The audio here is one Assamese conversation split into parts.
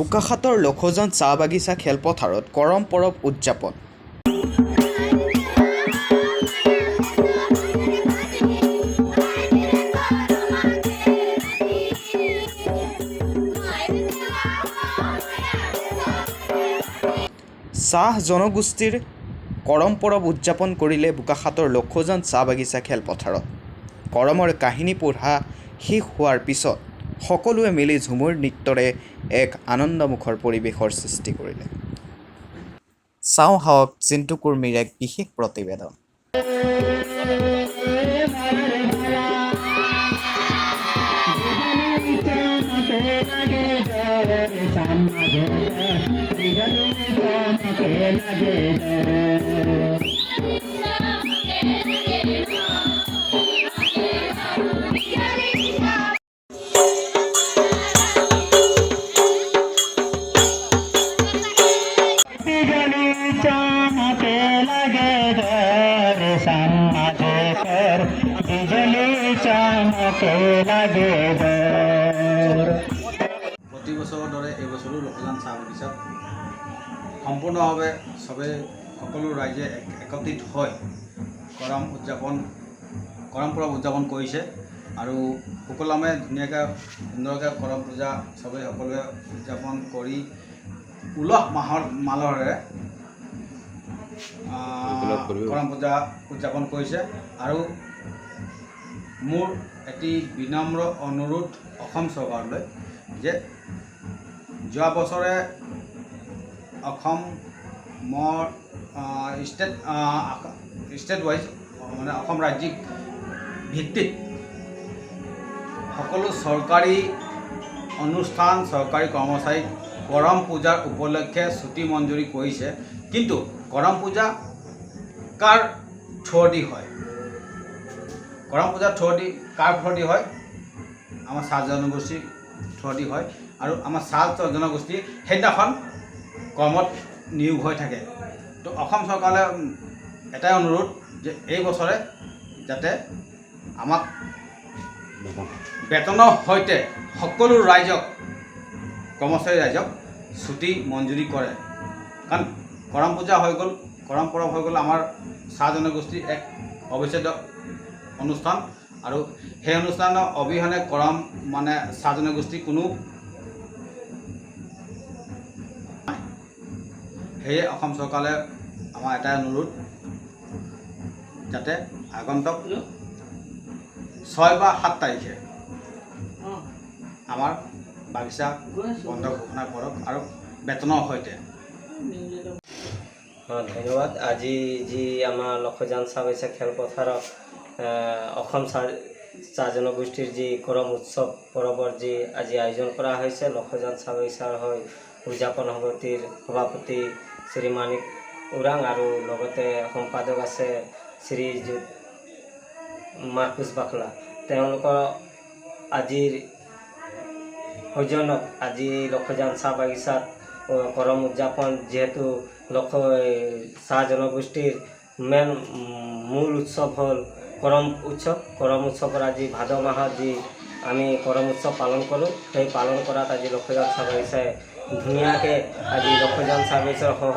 বোকাখাতৰ লখৌজান চাহ বাগিচা খেলপথাৰত কৰম পৰৱ উদযাপন। চাহ জনগোষ্ঠীৰ কৰম পৰৱ উদযাপন কৰিলে বোকাখাতৰ লখৌজান চাহ বাগিচা খেলপথাৰত। কৰমৰ কাহিনী পঢ়া শেষ হোৱাৰ পিছত সকলোৱে মিলি ঝুমুৰ নৃত্যৰে এক আনন্দমুখৰ পৰিৱেশৰ সৃষ্টি কৰিলে। চাওঁ আহক জিন্তু কুৰ্মীৰ এক বিশেষ প্ৰতিবেদন। প্ৰতি বছৰৰ দৰে এইবছৰো লখৌজান চাহ বাগিচাত সম্পূৰ্ণভাৱে চবেই সকলো ৰাইজে একত্ৰিত হৈ কৰম পৰৱ উদযাপন কৰিছে আৰু সুকলমে ধুনীয়াকৈ সুন্দৰকৈ কৰম পূজা চবেই সকলোৱে উদযাপন কৰি উলহ মালহেৰে কৰম পূজা উদযাপন কৰিছে। আৰু মোৰ এটি বিনম্ৰ অনুৰোধ অসম চৰকাৰলৈ যে যোৱা বছৰে অসমৰ ষ্টেট ষ্টেট ৱাইজ, মানে অসম ৰাজ্যিক ভিত্তিত সকলো চৰকাৰী অনুষ্ঠান, চৰকাৰী কৰ্মচাৰীক কৰম পূজাৰ উপলক্ষে ছুটি মঞ্জুৰি কৰিছে। কিন্তু কৰম পূজা কাৰ থ্ৰুদি হয়? কৰম পূজাৰ থ্ৰুদি কাৰ থ্ৰুদি হয়? আমাৰ চাহ জনগোষ্ঠীৰ থ্ৰুদি হয় আৰু আমাৰ চাহ জনগোষ্ঠী সেইদিনাখন কৰ্মত নিয়োগ হৈ থাকে। তো অসম চৰকাৰলৈ এটাই অনুৰোধ যে এই বছৰে যাতে আমাক বেতনৰ সৈতে সকলো ৰাইজক, কৰ্মচাৰী ৰাইজক ছুটি মঞ্জুৰি কৰে। কাৰণ কৰম পূজা হৈ গ'ল, কৰম পৰৱ হৈ গ'ল আমাৰ চাহ জনগোষ্ঠীৰ এক অবিচ্ছেদ্য অনুষ্ঠান আৰু সেই অনুষ্ঠানৰ অবিহনে কৰম মানে চাহ জনগোষ্ঠীৰ কোনো নাই। সেয়ে অসম চৰকাৰলৈ আমাৰ এটাই অনুৰোধ যাতে আগন্তুক 6 বা 7 তাৰিখে আমাৰ বাগিচা বন্ধ ঘোষণা কৰক আৰু বেতনৰ সৈতে। অঁ, ধন্যবাদ। আজি যি আমাৰ লখৌজান চাহ বাগিচা খেলপথাৰত অসম চাহ চাহ জনগোষ্ঠীৰ যি কৰম উৎসৱ পৰৱৰ যি আজি আয়োজন কৰা হৈছে, লখৌজান চাহ বাগিচাৰ হৈ উদযাপন সমিতিৰ সভাপতি শ্ৰী মানিক ওৰাং আৰু লগতে সম্পাদক আছে শ্ৰীযুত মাৰ্কুছ বাখলা, তেওঁলোকৰ আজিৰ সৌজন্যত আজি লখৌজান চাহ বাগিচাত কৰম উদযাপন, যিহেতু চাহ জনগোষ্ঠীৰ মেইন মূল উৎসৱ হ'ল কৰম উৎসৱ। কৰম উৎসৱৰ আজি ভাদ মাহত যি আমি কৰম উৎসৱ পালন কৰোঁ, সেই পালন কৰাত আজি লখৌজান চাহ বাগিচাই ধুনীয়াকৈ আজি লখৌজান চাহ বাগিচাৰ সহ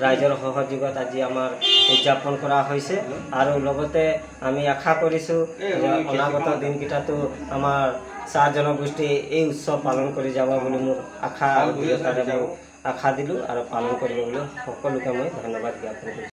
ৰাইজৰ সহযোগত আজি আমাৰ উদযাপন কৰা হৈছে। আৰু লগতে আমি আশা কৰিছোঁ যে অনাগত দিনকেইটাতো আমাৰ চাহ জনগোষ্ঠী এই উৎসৱ পালন কৰি যাব বুলি মোৰ আশা আৰু দৃঢ়তাৰে মই আশা দিলোঁ আৰু পালন কৰিব বুলি সকলোকে মই ধন্যবাদ জ্ঞাপন কৰিছোঁ।